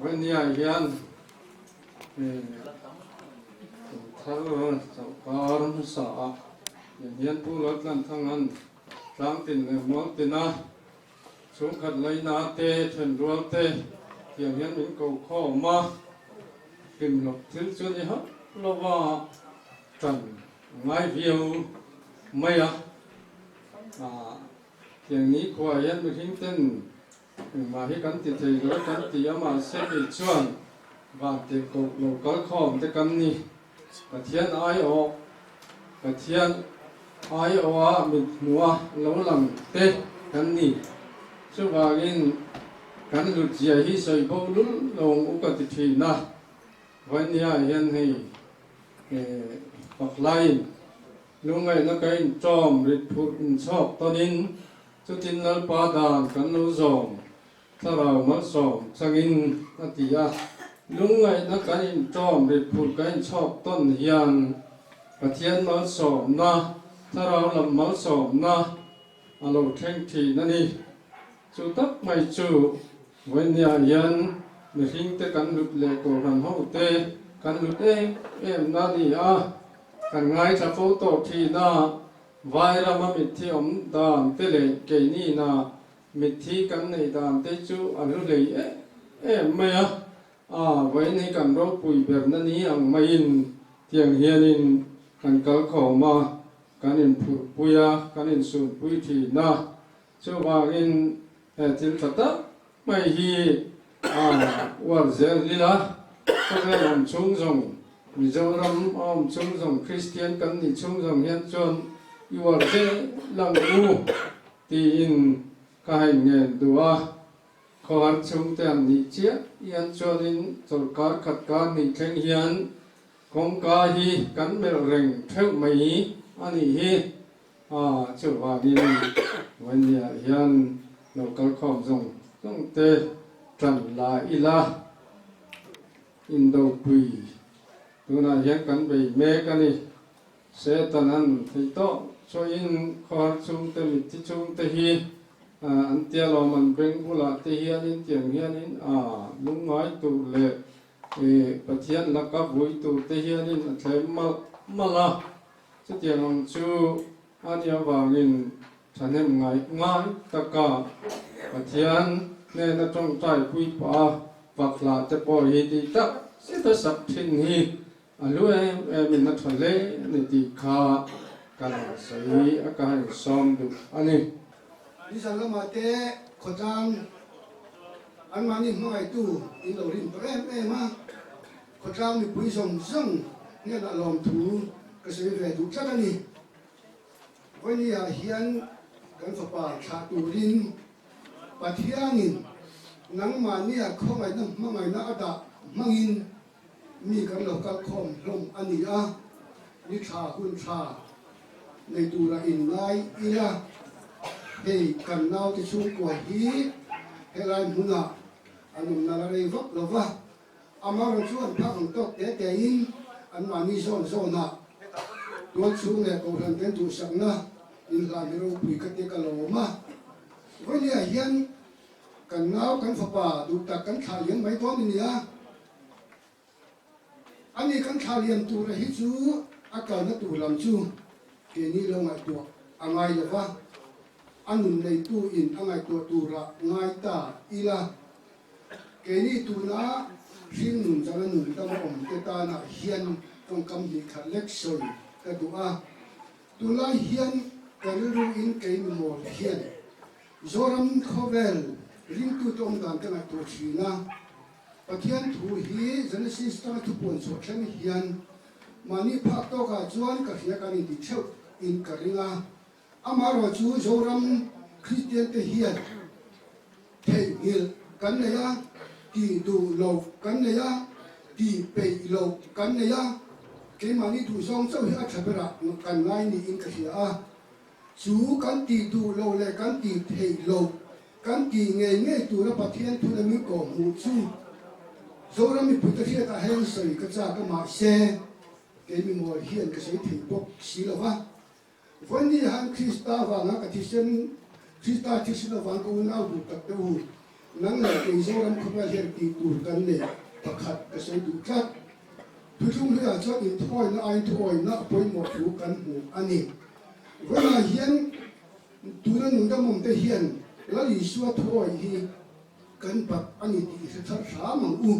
Vania hian thar chauhkar hmasa ah hian Pu Laltlanthanga'n tlangtin leh mualtina Chhungkhat laina te, thenrual te tiang hian min ko khawm a, hlimhlawp thil chu ni hauh lova tan a ngai viau mai a. Tiang ni khuaah hian mihring ten engmah hi kan ti thei lo kan ti a, mahse kei chuan vantirhkoh lo kal khawm te kan ni. Pathian aiawh, Pathian aiawha mit hmuha lo lang te kan ni. Chuvangin kan hlutzia hi sawi bo lul lo ang u ka ti thin a. Vainia hian hei paklaiin lungngaihna ka intawm rit phurh inchhawk tawnin chutin Lalpa dan kan lo zawm Thlarau malsawm changin a ti a, lungngaihna kan inṭawm ritphurh kan inchhawk tawn hian Pathian malsawmna, Thlarau lam malsawmna a lo thleng thin a ni. Chu tak mai chu vawinia hian mihringte kan hlut leh Kohhran hote kan hlut em em na a ni a, kan ngaithla fo tawh thin a, Vai rama mitthi awm dan te leh keini na Mitthi kan neih dan te chu a hlu hlei em em mai a, a vawiin hi kan ropui berna ni ang maiin tiang hianin kan kal khawm a, kan inphurhpui a, kan insunpui thin a, chuvangin he thil tha tak mai hi a uar zel ila, khawvel awm chhung zawng Mizoram a awm chhung zawng Kristian kan nih chhung zawng hian chuan i uar zel ang u. Tiin ka hain ngen duh a, khawhar chhungte an nih chiah hian chuanin chawlhkar khat kar nih thleng hian kawngka hi kan melh reng theuh mai a nih hi. A chuvangin Vainia hian lo kal khawm zawng zawng te tan la ila indopui tunah hian kan bei mek a ni. Satan an theih tawh chuain khawhar chhungte mitthi chhungte hi an tia lawm an beng bulah te hianin tiang hianin a lungngai tur leh Pathian laka vui tur te hianin a thlem malh malh a, chutiang ang chu a nih avangin thahnem ngai ngai taka Pathian hnena tawngtai pui pah a pakhlah te pawh hi tih tak zet a sak thin hi A hlu em em in a tha hle a ni tih kha ka lo sawi a ka han sawm duh a ni. Nizan lamah te khawtlang anmahni hmangaihtu in lo rin tawh em em a, khawtlang mipui zawng zawng hnenah lawmthu ka sawi ve duh tlat a ni. Vawinia hian kan fapa thlah turin Pathianin nangmahnia khawngaihna hmangaihna a dah hmangin mi kan lo kal khawm hlawm a ni a, ni tha hun tha nei tura inngai ila, hei kan naute chhungkua hi helai hmunah an awmna la rei vak lo va, Amaherawh chu an phak ang tawk te tein anmahni zawn zawnah tualchhung leh kohhran ten duhsakna inhlan hi ropui ka ti ka lawm a. Vawinia hian kan nau kan fapa duh tak kan thlah liam mai dawn a ni a. Ani kan thlah liam tura hi chu a kalna tur lam chu keini lo ngaihtuah a ngai lo va, a nun neitu in a ngaihtuah turah ngai ta ila. Keini tuna hringnun chana nun dam a awm te tanah hian tawngkam hnih khat lek sawi ka duh a. Tunlai hian ka rilru in kei mi mawl hian Zoram khawvel ringtute awm dan ka ngaihtuah thin a. Pathian thu hi Genesis tanga thupuan chhuah thleng hian mahni phak tawkah chuan ka hria kan inti theuh in ka ring a. Amaherawh chu Zoram Kristian te hian theihnghilh kan nei a, tih duh loh kan nei a, tih peih loh kan nei a, keimahni duhzawng chauh hi a tha berah kan ngai niin ka hria a. Chu kan tih duh loh leh kan tih theih loh, kan tih ngei ngei tura Pathian thu leh min kawhhmuh chu Zoram mipuite hriatah hian sawi ka chak a, mahse kei mimawl hian ka sawi thei bawk si lo va. Vawiin han Krista vanga ka thisen, Krista thisen avang ka unau duh tak te u, nang leh kei Zoram khawvel hian tih tur kan nei pakhat ka sawi duh tlat. Thuthlung hluiah chuan inthuawina aiin thuawina a pawimawh thu kan hmu a ni. Vawiinah hian tuna nungdamawm te hian Lal Isua thuawi hi kan bat a ni tih i hre thar hram ang u.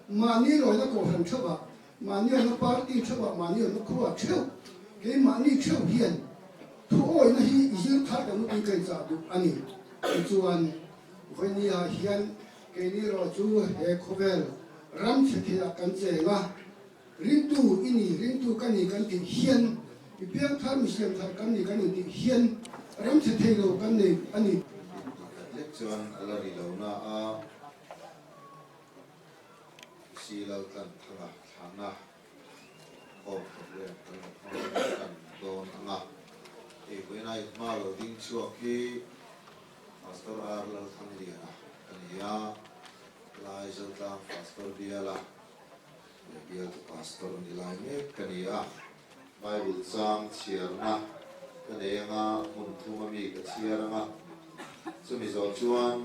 Mahni lawina kohhran theuhah Mahni awmna party theuhah mahni awmna khua theuh, keimahni theuh hian thuawihna hi i zir thar ta ngawtin ka inchah duh a ni. Tichuan, vawinia hian keini erawh chu he khawvel ram chhe theiah kan cheng a, ringtu i ni, ringtu ka ni kan tih hian, i piang thar, mi siam thar kan ni kan intih hian ram chhe thei lo kan nei a ni. Pakhat lek chuan a la ri lo na a. Si lo tlan thanga thlahna khawm problem kan lo hmang kan dawn ang a. Hei vawiin a inhma lo ding chhuak hi Pastor R Lalthangliana a ni a, Lai Zotlang Pastor biala leh bialtu Pastor ni lai mek ka ni a. Bible chang chhiarna ka nei anga hmun thum ami ka chhiar anga chumi zawh chuan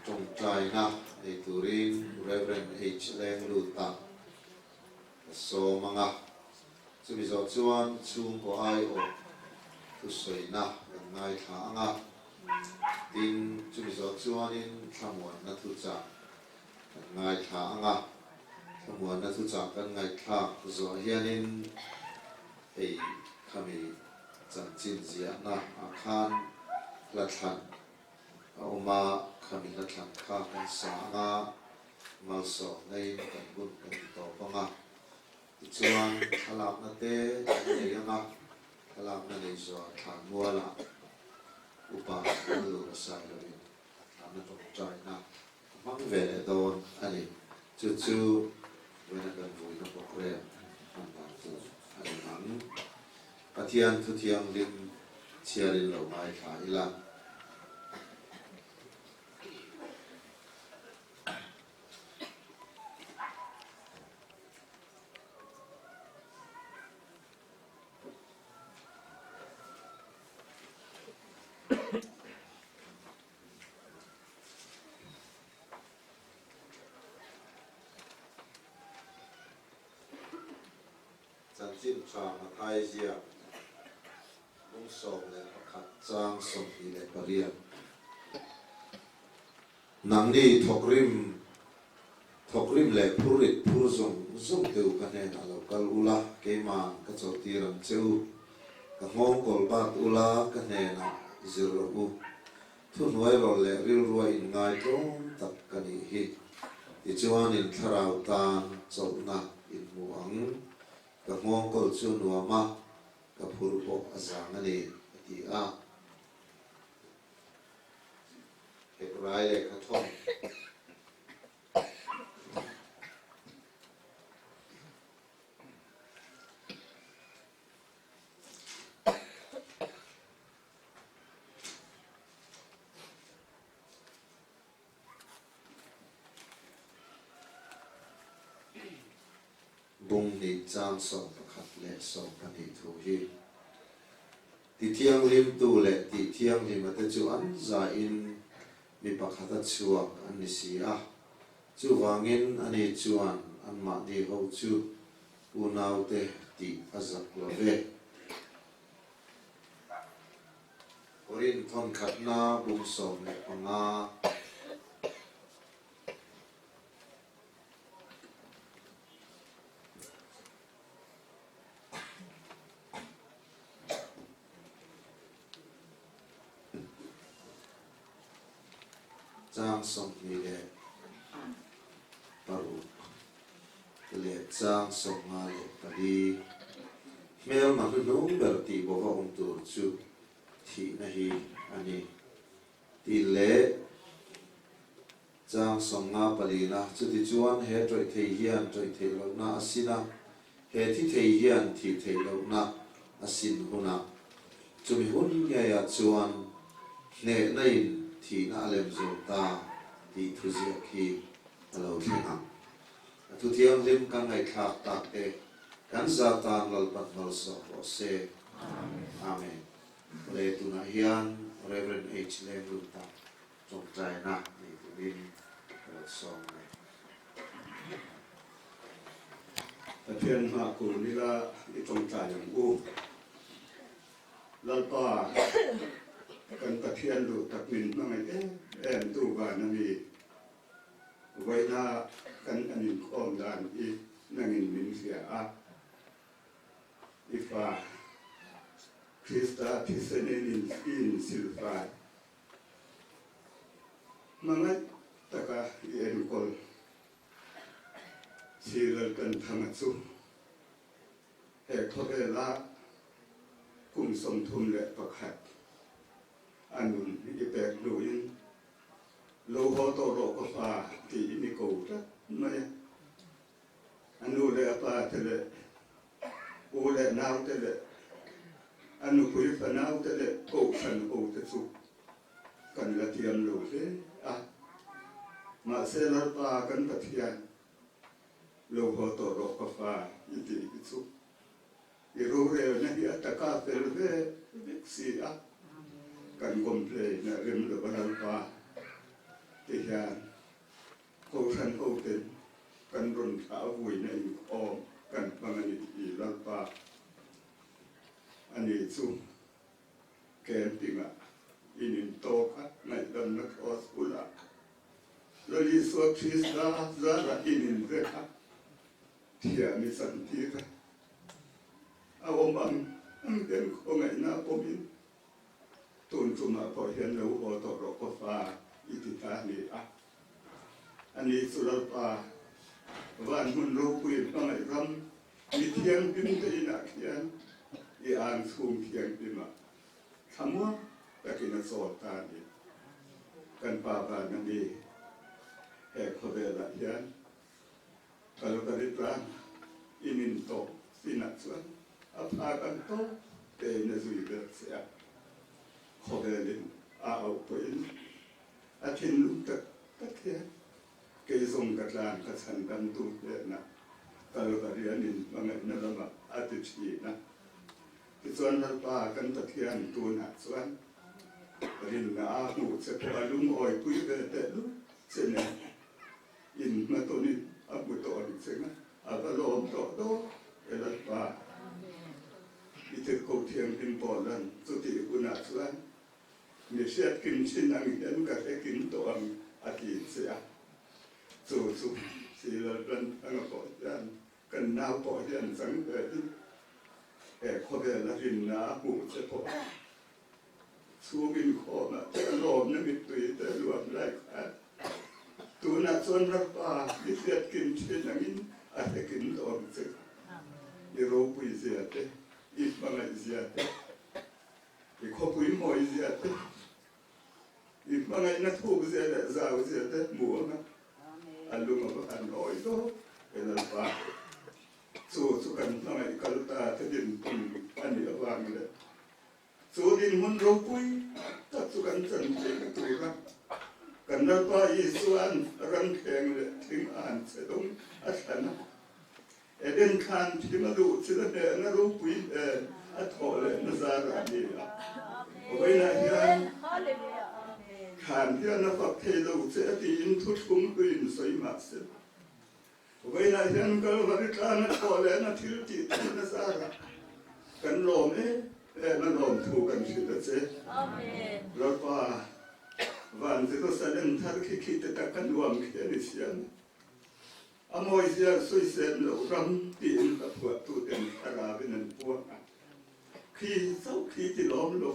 Tawngtaina nei turin Rev. H. Lengluta ka sawm ang a, chumi zawh chuan chhungkaw aiawh thusawina kan ngaithla ang a, tin chumi zawh chuanin thlamuanna thuchah kan ngaithla ang a, thlamuanna thuchah kan ngaihthlak zawh hianin hei khami chanchin ziahna ah khan hla thlan A awm a, khami hla thlan kha kan sa ang a, malsawmnain kan hun kan ti tawp ang a. Tichuan, thlalakna te kan nei ang a, thlalakna nei zuah thlan mualah upa Lalur a sai loin a thlanna tawngtaina a hmang ve leh dawn a ni. Chu chu vawiina kan vuina program hman dan tur a ni ang. Pathian thu thianghlim chhiarin lo ngaithla ila. Chanchin tha Mathai ziak bung 11 chang 28. Nangni thawkrim thawkrim leh phurrit phur zawng zawng te u ka hnenah lo kal ula, keimah ka chawlhtir ang che u. Ka nghawng kawl bat ula ka hnenah. zir rawh u. Thuhnuai rawlh leh rilrua inngaitlawm tak ka nih hi. Tichuan in thlarau tan chawlhna in hmu ang. Ka nghawngkawl chu nuam a, ka phur pawh a zang a ni, a ti a. Hekrai lehkha thawn. Bung hnih chang 11 leh 12 thu hi tithianghlimtu leh tihthianghlima te chu an zahin mi pakhata chhuak an ni si a, chuvangin ani chuan anmahni ho chu unaute tih a zak lo ve. Korin thawnkhatna bung 15. Chang 26 leh chang 54 hmelma hnuhnung ber tih bawva awm tur chu thihna hi a ni tih leh chang 54 chutichuan he tawih thei hian tawih theih lohna a sin a, he thi thei hian thih theih lohna a sin hunah chumi hun ngeiah chuan hnehna in thihna a lem zo ta tih thuziak hi a lo thleng ang. A thu thianghlim kan ngaihthlak tak te kan za tan Lalpan malsawm rawh se. Amen. Awle tunah hian Rev. H. Lengluta tawngtaina nei turin ka lo sawm mai. Pathian hma kun ila i tawngtai ang u. Lalpa, kan Pathian duh tak min hmangaih em em tu van a mi. Vawiina kan han inkhawm dan hi nangin min hria a. I fa Krista thisenin i insilfai. Hmangaih taka i enkawl Chilal kan thanga chu he khawvela kum 31 a nun i pek hnuin lo haw tawh rawh ka fa tiin i ko tlat mai a. A nu leh a pa te leh u leh nau te leh a nupui fanau te leh kohhran ho te chu kan la tiam lo hle a. Mahse Lalpa kan Pathian lo haw tawh rawh ka fa i tih hi chu i rorelna hi a taka fel ve vek si a, kan complain a rem lo a Lalpa ti hian Kohhran hoten kan rawn thlah vuina inkhawm kan hmang a nih hi Lalpa a ni chu camping-ah in intawk a, ngaihdamna cross bulah Lal Isua Krista zarah in invek a, thiam i chantir a, a awm ang ang ten khawngaihna pawmin tun tumah pawh hian lo haw tawh rawh ka fa i ti ta a ni a. Ani chu Lalpa van hmun ropui hmangaih ram mi thianghlim te inah khian i an chhung thianghlimah thlamuang takin a chawl ta a ni. Kan Pa van a ni he khawvelah hian Kalvari tlang in intawh chinah chuan a phak an tawp tein a zui ber che a, khawvelin a auh pawhin a thinlung tak tak hian kei zawng ka tlan ka chhan damtu hnenah Kalvari an inhmangaihna lamah a ti thin a. Tichuan Lalpa kan Pathian tunah chuan rinna a hmuh che pawh a lungawipui ve tehlul che nen In hmatawnin a hmu tawh ang che nga, a va lawm tawh dawn e Lalpa. I tirhkoh thianghlim pawh lan chutih hunah chuan mi hriat kim thin ang hian ka hre kim tawh ang a ti che a. Chu chu si Lalpan anga pawh hian kan nau pawh hian chang ve in he khawvela rinna a hmuh che pawh a. Chhung inkhawmah te a lawmna mittui te a luan lai khan tunah chuan Lalpa i hriatkim thin angin a hrekim dawn che kha. I ropui zia te, i hmangaih zia te, i khawpui mawi zia te, i hmangaihna thuk zia leh zau zia te hmu anga a lung a va han awi dawn e Lalpa. Chu chu kan hmangaih kal ta te dinhmun a nih avang leh Chu dinhmun ropui tak chu kan chan theihna tura kan Lalpa Isua'n ramthleng leh thing an che dawng a thlan a, Eden thlan thim a duh thil a hnehna ropui hmel a thawh lehna zarah a ni a. Vawiinah hian thlan hian a fak thei lo che a tiin thuthlum hluin sawi mah se, Vawiinah hian Kalvari tlana thawh lehna thil tih theihna zarah kan lawm em em a lawmthu kan hrilh a che. Lalpa, van Jerusalem thar khi khi te tak ka nuam khi a ni siam a. A mawizia sawisem loh ram tiin ka phuahtuten thlarauin an puang a. Khi chauh khi ti lawm lo.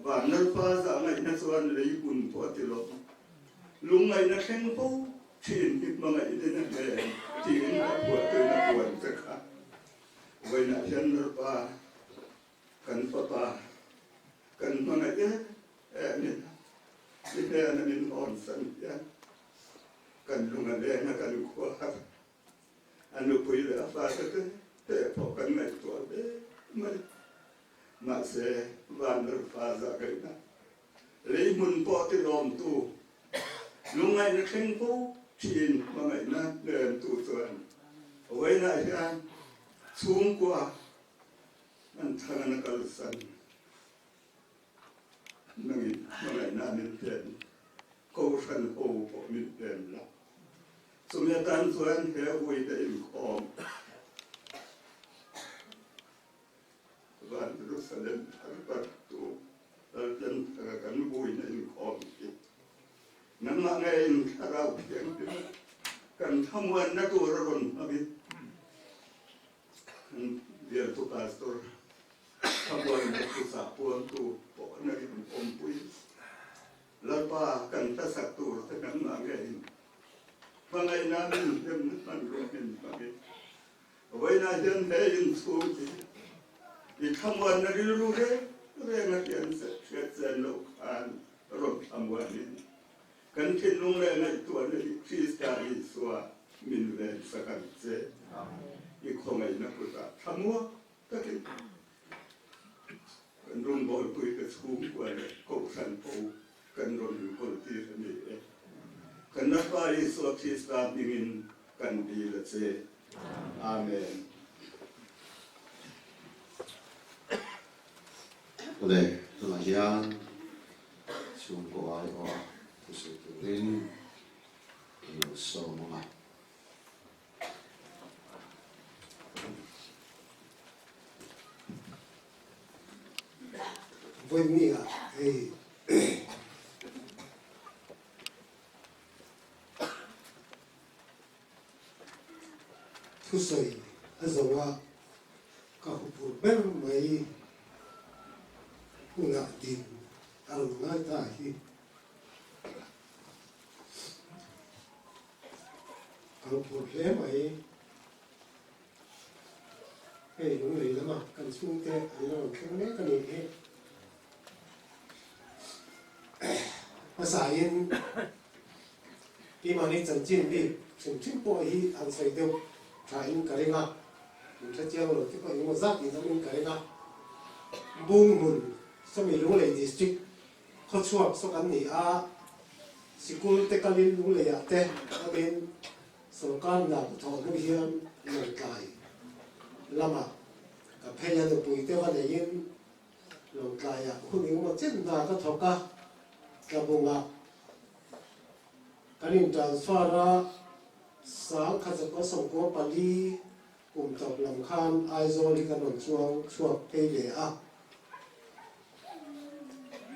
Van Lalpa zah ngaihna chuan lei hun pawh a ti lo. Lungngaihna thleng fo thin hi hmangaih din a hmel tiin a phuahtuin a puan che kha. Vawiinah hian Lalpa kan fapa kan hmangaih em em in i hnena min hawnsan hian kan lung a leng a kan khua har A nupui leh a fate te te pawh kan ngaihtuah hle mai. Mahse, Vanlalfa zahkaihna lei hmun pawh tilawmtu, lungngaihna thleng fo thin hmangaihna hnemtu chuan vawiinah hian chhungkua an thangana kalsan nangin hmangaihna min hnem, kohhran ho pawh min hnem la. Chumi atan chuan he vuite inkhawm Van Jerusalem thar bartu Lalpianthara kan vuina inkhawm hi nangmah ngeiin Thlarau Thianghlim kan thlamuanna tur a rawn hmangin kan bialtu Pastor thlamuanna thuchah puangtu pawh nangin awmpui Lalpa kan hlasak tur te nangmah ngeiin hmangaihna min hnemna hmanrua min hmangin vawiinah hian he inchhung hi i thlamuanna rilru reng reng a hian hriat chen loh khan rawn thlamuanin kan thinlung leh ngaihtuahna hi Krista Isua min vensak ang che. I khawngaihna kutah thlamuak takin Kan rawngbawlpui te chhungkua leh kohhran ho kan rawn inkawl tir a ni e. Kan Lalpa Isua Krista hmingin kan dil a che. Amen. Awle, tunah hian chhungkaw aiawha thusawi turin kan lo sawm ang a. Vawiin ah hei thusawi a zo a, ka huphurh ber mai hunah din a rawn ngai ta hi. Ka lo phur hle mai. Hei lunglei lama kan chhungte an la rawn thleng mek a nih hi. Hmasain keimahni chanchin bik hrim hrim pawh hi han sawi deuh thain ka ring a, min hre chiang lo te pawh engemaw zat in awmin ka ring a. Bunghmun sawmi Lunglei District Khawchhuak saw kan ni a, sikul te kalin Lungleiah te awmin sawrkar hna ka thawh hnu hian Lawngtlai lamah ka phei a, nupui te va neiin Lawngtlaiah hun engemaw chen hna ka thawk a, Tlabungah kan in transfer a, 1994 kum tawp lam khan Aizawl hi kan rawn chuang chhuak phei ve a.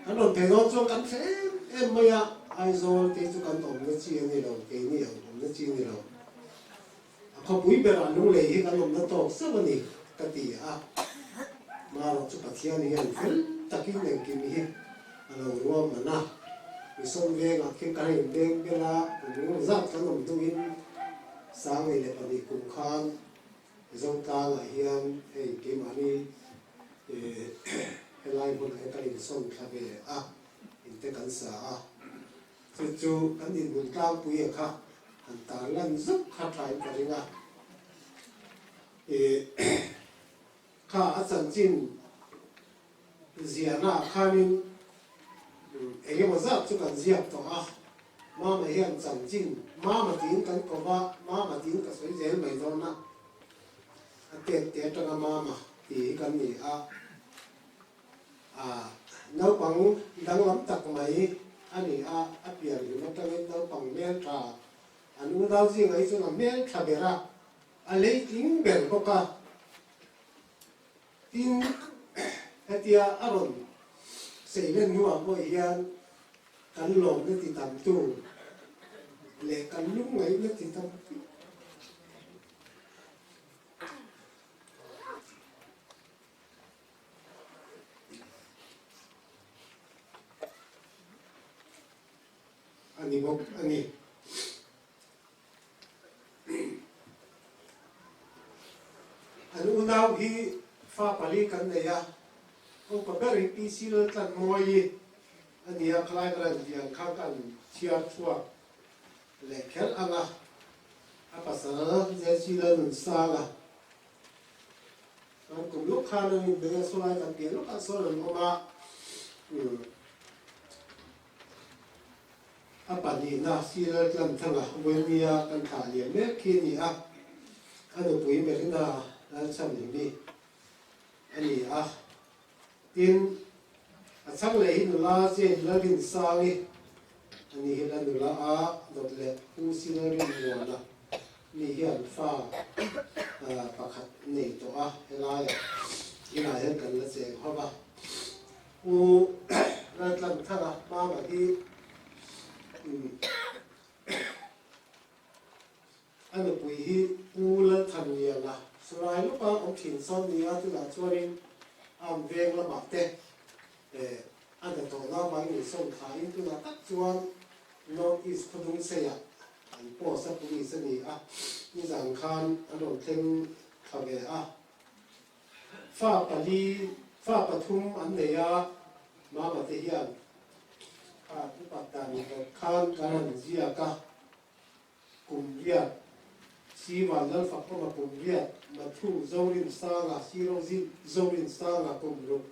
Kan rawn phei dawn chuan kan hre em em mai a, Aizawl te chu kan awmna chi a ni lo, keini ang awmna chi a ni lo. A khawpui berah Lunglei hi kan awmna tawk zauh a ni ka ti a, marawh chu Pathian hian fel takin engkim hi a lo ruahman a. Misawm vengah khian kan in beng bel a, kum engemaw zat kan awm hnuin 2002 kum khan Zotlangah hian hei keimahni helai hmunah hian kan insawn thla ve a, inte kan sa a. Chu chu kan dinhmun tlangpui a kha han tarlan zuk kha thain ka ring a. Kha a chanchin ziahnaah khanin eng emaw zat chu kan ziak tawh a, Mama hian chanchin Mama tiin kan ko va, Mama tiin ka sawi zel mai dawn a, a tet te atanga Mama tih hi kan ni a, a naupang danglam tak mai a ni a, a pian hlim atangin naupang hmeltha an unau zingah hi chuan a hmeltha ber a, A leitling ber bawk a, tin hetia a rawn seilen hnuah pawh hian kan lawmna ti tamtu leh kan lungngaihna ti tamtu a ni bawk a ni. An unau hi fa pali kan nei a, upa ber hi PC Laltlanmawii a ni a, khalai ka lan lian kha kan chhiar chhuak leh kher ang a, a pasal JC Lalnunsanga kan kum lawk khan an inbei a, sawlai kan piah lawkah sawn an awm a. A pahnihna Sir Tlanthanga Vawimia kan thlah lian mek khi a ni a, a nupui Marina Lalchhanhimi a ni a. Tin, a chhang leh hi nula Jane Lalrinsangi a ni hi la nula a dawt leh Pu Sir Rinmuana mi hian fa pakhat nei tawh a, helaiah inah hian kan la cheng ho va. Pu Laltlanthanga Mama hi a nupui hi Pu Lalthanliana Sarai lawka awm thin sawn nia tunah chuanin Am veng lamah te a hnathawhna avangin insawn thlain tunah tak chuan North East Khawdungseiah an post a police a ni a, nizan khan an rawn thleng thla ve a. Fa pali, fa pathum an nei a, Mama te hian kha upat dan dawt khan kan han ziak a, kum riat, Sivan Lalfakawma kum riat, Mathu Zorinsanga, Sirozin Zorinsanga kum ruk,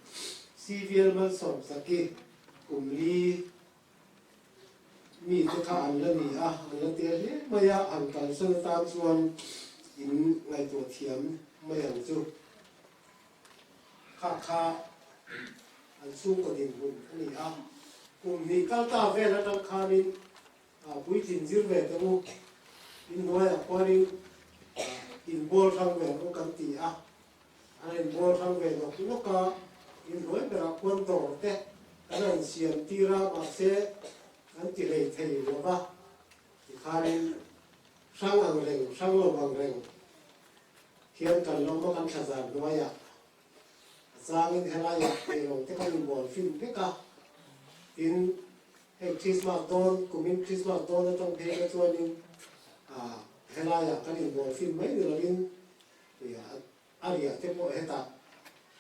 Sivial Malsawmsaki kum li, Mi te kha an la ni a, an la tel hle mai a, han kalsan atan chuan in ngaihtuah thiam mai ang chu. Kha kha an chhungkaw dinhmun a ni a, kum hnih kal ta vel atang khanin puitlin zir ve teh u, inhnuaiah khuanin inbual hrang ve ang u kan ti a. An inbual hrang ve nawk nawk a, inhnuai berah khuan dawr te kan han siam tir a, mahse an ti hlei thei lo va, tikhanin hrang ang reng, hrang lo ang reng hian kan lawm a, kan thlazar hnuaiah a changin helaiah eirawng te kan inbual fin vek a, tin hei Krismas dawn, kumin Krismas dawn atang phei kha chuanin helaiah kan inbual fin mai ni lovin A riah te pawh hetah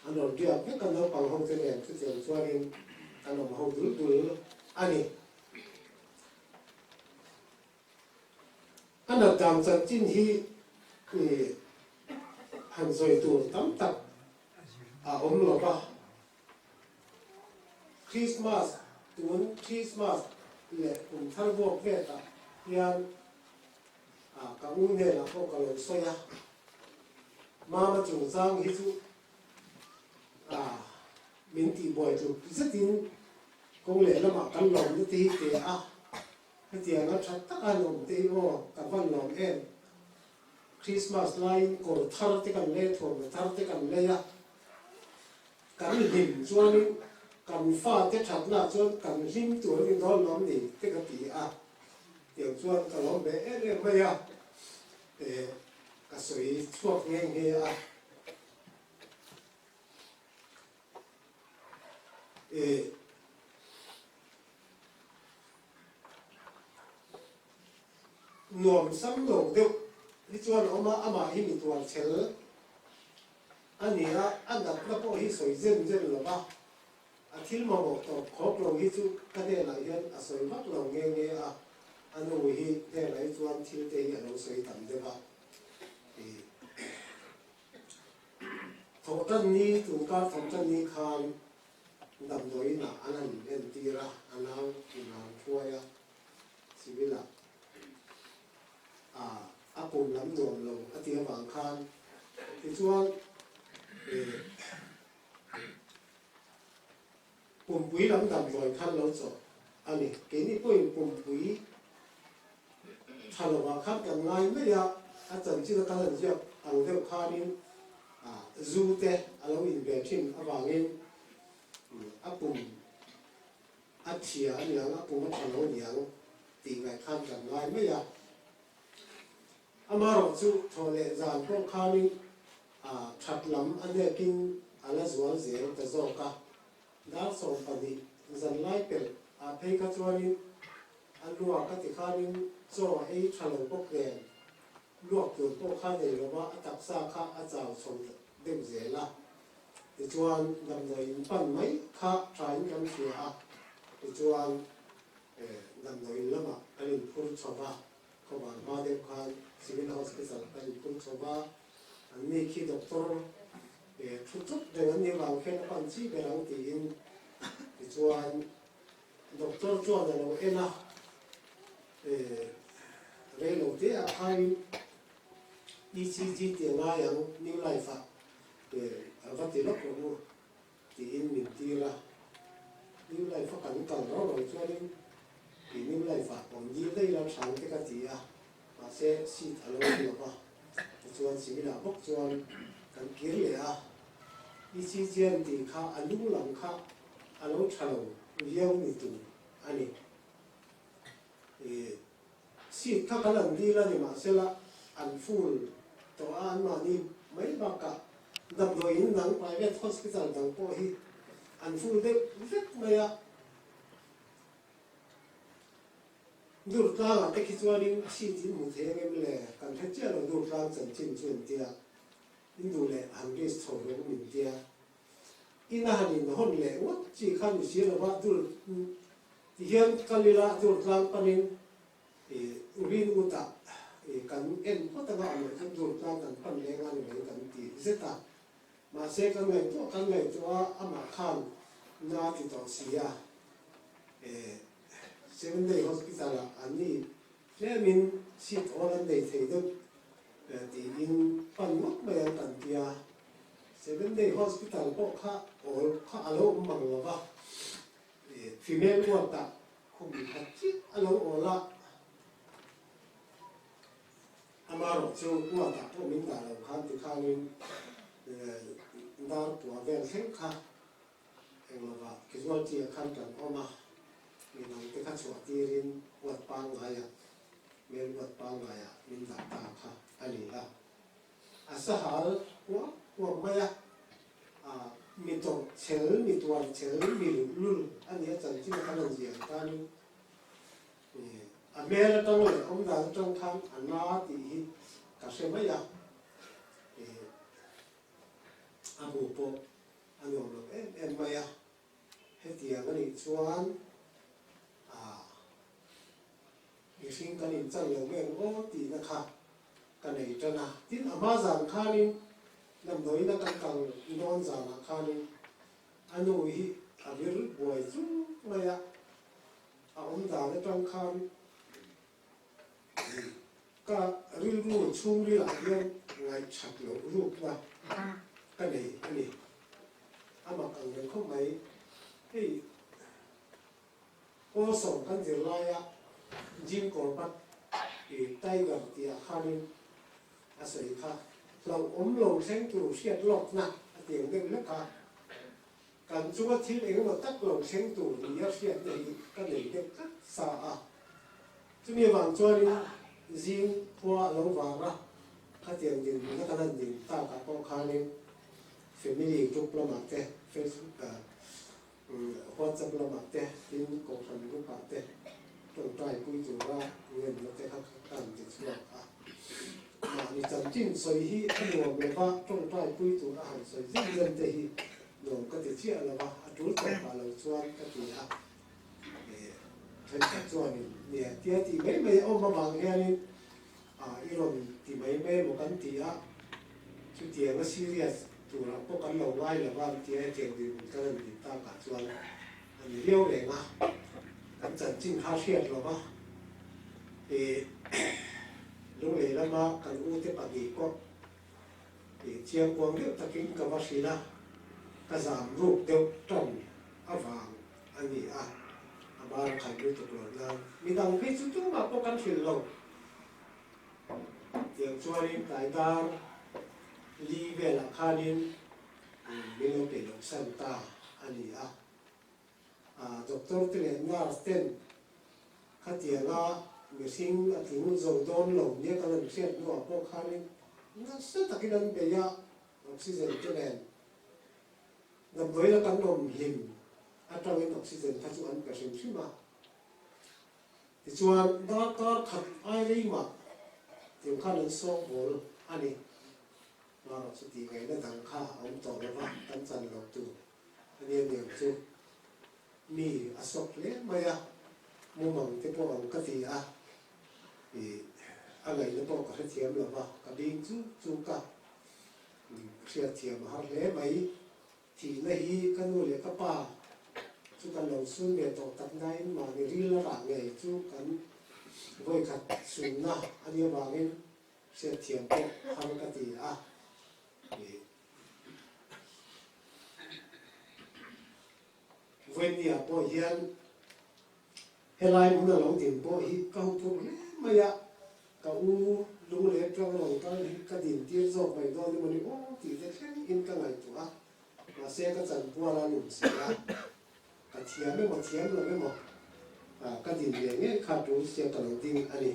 an rawn riak vek a, naupang ho te nen chutiang chuanin kan awm ho dul dul a ni. A nat dan chanchin hi han sawi tur tam tak a awm lo va, Christmas tun Christmas leh kum thar vuak vetah hian A, ka u hnenah pawh ka lo sawi a, Mama chungchang hi chu a, min tihbuai tluk zetin kawng lehlamah kan lawmna te hi pe a, hetianga tha taka an awm te hi aw ka van lawm em. Christmas laiin kawr thar te kan lei a, thuamhnaw thar te kan lei a, kan hlim chuanin kan fate thatnaah chuan kan hlim tur a ni dawn lawm ni te ka ti a. Tiang chuan ka lawm ve em em mai a, ka sawi chhuak nghe nghe a. Eh. Nuam sam lo deuh hi chuan a awm a, amah hi mi tuar chhel a ni a, a natna pawh hi sawi zen zen lo va, a thil mamawh tawp khawp lo hi chu ka hnenah hian a sawi vak lo nghe nghe a, a nu hi hnenah hi chuan thil te hi a lo sawi tam deuh a. Thawhtanni, tunkar thawhtanni khan Damdawiin ah an han entir a, a nau in a han hruai a, civil ah ah a kum lam nuam lo a tih avang khan tichuan eh pumpui lam damdawi khan lo chawh a ni. Keini pawhin pumpui tha lovah khan kan ngai mai a, a chanchin a kal an ziak ang deuh khanin zu te a lo in ve thin avangin a pum a chhia a niang, a pum a tha lo niang tih ngaih khan kan ngai mai a. Amaherawh chu thaw leh zan pawh khanin that lam a nekin a la zual zel ta zawk a. Dar 12 zan lai pelh ah phei kha chuanin a luak a ti khanin chaw a ei tha lo bawk nen luak tur pawh kha nei lova a taksa kha a chau chho deuh zel a. Tichuan damdawi in pan mai kha thain kan hria a, tichuan damdawi in lamah kan inphur chho va, khawvar hma deuh khan Civil Hospital kan inphur chho va, an ni khi doctor thu chawp reng an nih vang khian a pan chi ber ang tiin tichuan doctor chuan a lo en a, rei lo te ah khanin ECG tih a ngai ang New Life ah a va ti lawk rawh u tiin min tir a, New Life a kan kal rau rau chuanin ih New Life ah awm dil daih ila thang te ka ti a, mahse seat a lo awm lo va, tichuan civil ah bawk chuan kan kir leh a, ECG an tih kha a lung lam kha a lo tha lo viau ni tur a ni. Ih seat kha kan an dil a ni mahsela an full tawh a anmahni mai bakah damdawi in dang private hospital dang pawh hi an full deuh vek mai a. Durtlangah te khi chuanin seat in hmu thei ang em le kan hre chiah lo Durtlang chanchin chu entia in duh leh han risk chho rawh min tia. In a han inhawn leh ngawt chi kha ni si lova dul ti hian kal ila dul tlang panin ih rin utah ih kan en phawt anga awm loh chuan dul tlang kan pan leng a ni mai kan ti zet a. Mahse kan ngaihtuah kan ngaihtuah a amah khan na ti tawh si a eh Seven Day Hospital ah an ni tlemin seat awl an nei thei deuh tiin pan ngawt mai ang kan tia. Seven Day Hospital pawh kha awl kha a lo awm mang lo va, female ward ah khum khat chiah a lo awl a, amaherawh chu ward ah pawh min dah lo khan tikhanin dar pua vel thleng kha englo ah casualty ah khan kan awm a, midang te kha chhuah tirin ward pangngaiah male ward pangngaiah min dah ta kha a ni a. A sahal kuak kuak mai a, a mi tawrh chhel, mi tuar chhel, mi luhlul a nia chanchin a kan han ziah ang tanin a hmel atang leh awm dan atang khan a na tih hi ka hre mai a, a hmuh pawh a nuam lo em em mai a, hetiang a nih chuan a Mihring kan inchan lo mai ang aw tihna kha ka nei tan a. Tin, a hma zan khanin damdawiina kan kal dawn zanah khanin a nu hi a vir buai chung mai a, a awm dan atang khan ka rilru chhungrilah hian ngaihchat loh rukna ka nei a ni. A mak ang reng khawp mai. Hei. Kawlsawm kan zir laia Jim Corbett i Tiger tih ah khanin a sawi kha hlauhawm lo thleng tur hriat lawkna a tiang deuh hlek a, kan chunga thil engemaw tak lo thleng tur nia hriatna hi ka nei deuh tlat sa a. Chumi avang chuanin zing khua a lo var a, khatiang dinhmuna kan han din takah pawh khanin family group lamah te Facebook ah. WhatsApp lamah te, tin Kohhran group ah te tawngtai pui tura ngenna te kha ka han ti chhuak a. Mahni chanchin sawi hi a nuam lo va, tawngtai pui tur a han sawi zen zen te hi nuam ka ti chiah lo va, a tul tawpah lo chuan ka ti a. Thenkhat chuanin nia tia tih mai mai a awm avang hianin i rawn ti mai mai emaw kan ti a, chutianga serious turah pawh kan lo ngai lo va an tia hetiang dinhmun kan han din takah chuan a ni viau reng a, kan chanchin kha hriat lo va, Lunglei lama kan ute pahnih pawh chiangkuang deuh takin ka va hrilh a, ka zam ruk deuh tan avang a ni a, a bar a khalh lutuk lo nan midang phei chu tumah pawh kan hrilh lo. Tiang chuanin tlai dar li velah khanin min lo peih loh san ta a ni a, doctor te leh nurse ten khatianga mihring a tling zo dawn lo nia kan han hriat hnuah pawh khanin nasa takin an bei a, oxygen te nen. Damdawi la kan awm hlim atangin oxygen kha chu an pe hrim hrim a. Tichuan darkar khat ai rei mah tiang khan an sawk bawl a ni. Marawh chu tih ngaihna dang kha a awm tawh lo va, kan chan loh tur a nia niang chu. Mi a sawk hle mai a, mumang te pawh ang ka ti a, ih a ngaihna pawh ka hrethiam lo va, ka bing chu chu ka Hriatthiam a har hle mai. Thihna hi ka nu leh ka pa chu kan lo sun ve tawh tak nain mahni ril a rah ngei chu kan vawikhat sunna a nih avangin hriatthiam pawh har ka ti a. Vawinia pawh hian helai hmun a lo din pawh hi ka huphurh hle mai a, ka u lung leh tang rawn kal hi ka din tir zawk mai dawn emaw ni aw tih te thleng in ka ngaihtuah a, mahse ka chanpual a nung si a, ka thiam emaw thiam lo emaw ka din ve ngei kha tul sia ka lo ding a ni.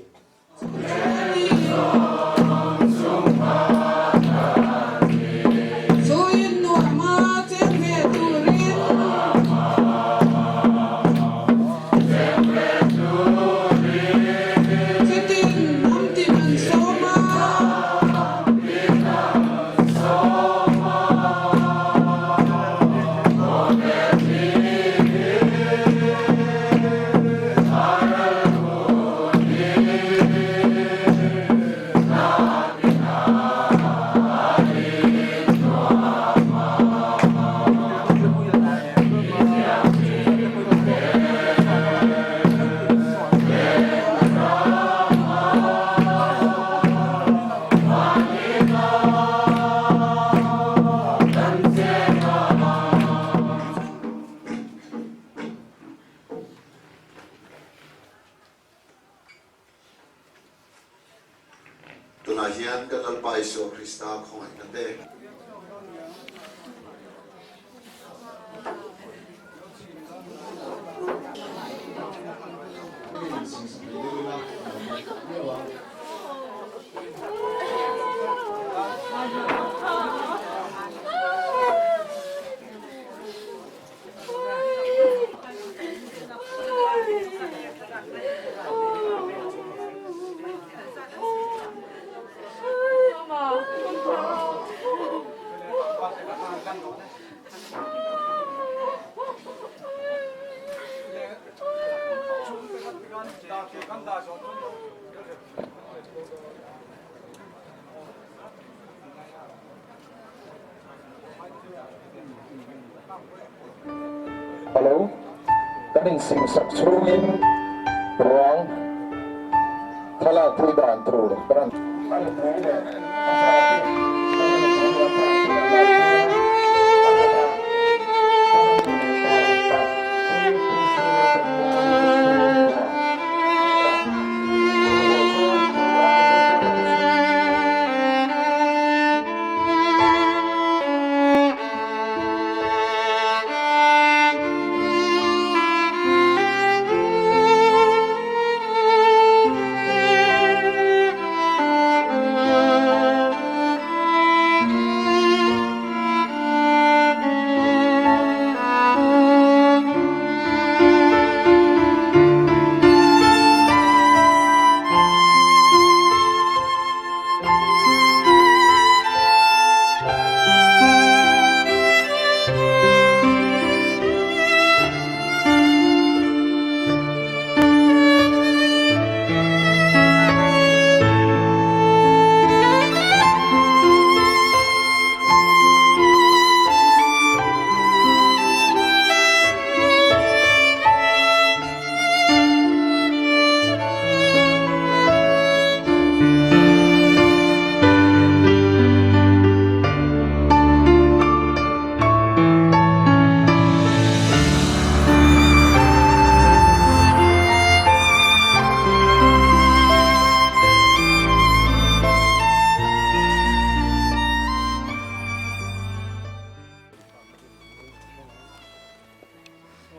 Tunah hian kan Lalpa Isua Krista khawngaihna te. Hello, kan insingsak chhungin ruang thlalak pui dan tur kan a nupui leh a fate kan a nupui leh a fate kan lai chuan a khatah kan a nu leh pa tak pui pui sir kan mual chhungkua tak chhuah chuan thu a zir te ka thu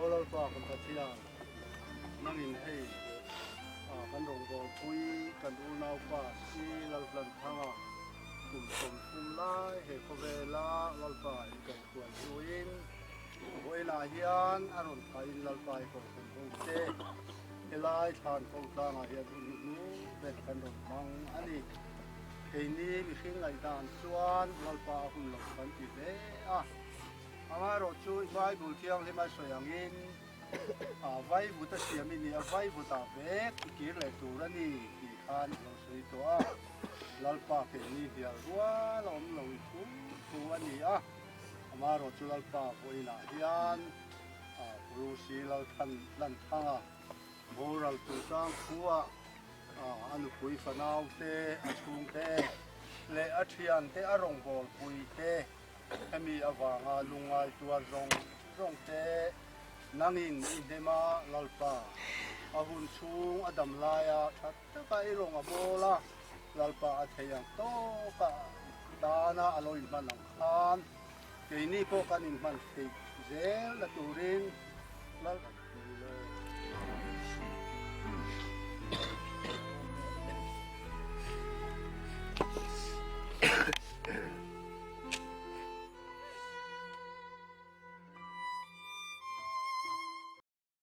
Aw Lalpa kan Pathian, nangin hei kan rawngbawlpui kan unaupa si Lalhlanthanga kum 30 lai he khawvela Lalpa in kan hruai hnuin vawiinah hian a rawn thain Lalpa i kohhran ho te helai thlan ko tlangah hian hun hnu ber kan rawn hmang a ni. Keini mihring ngaihdan chuan Lalpa a hun lo kan ti hle a. Amaherawhchu i Bible thianghlim a sawi angin a vaivut a siam i ni a, vaivutah vek i kir leh tur a ni tih khan a lo sawi tawh a. Lalpa keini hnial rual a awm lo i thu thu a ni a. Amaherawhchu Lalpa vawiinah hian Bruce Lalthan Lanthanga boral chungchang khuah a nupui fanaute, a chhungte leh a thiante a rawngbawlpuite Hemi avanga lungngai tuar zawng zawng te nangin i hnem a, Lalpa, a hun chhung a dam laia tha taka i rawn a bawl a, Lalpa a thei ang tawka tana a lo inhman ang khan keini pawh kan inhman theih zel na turin.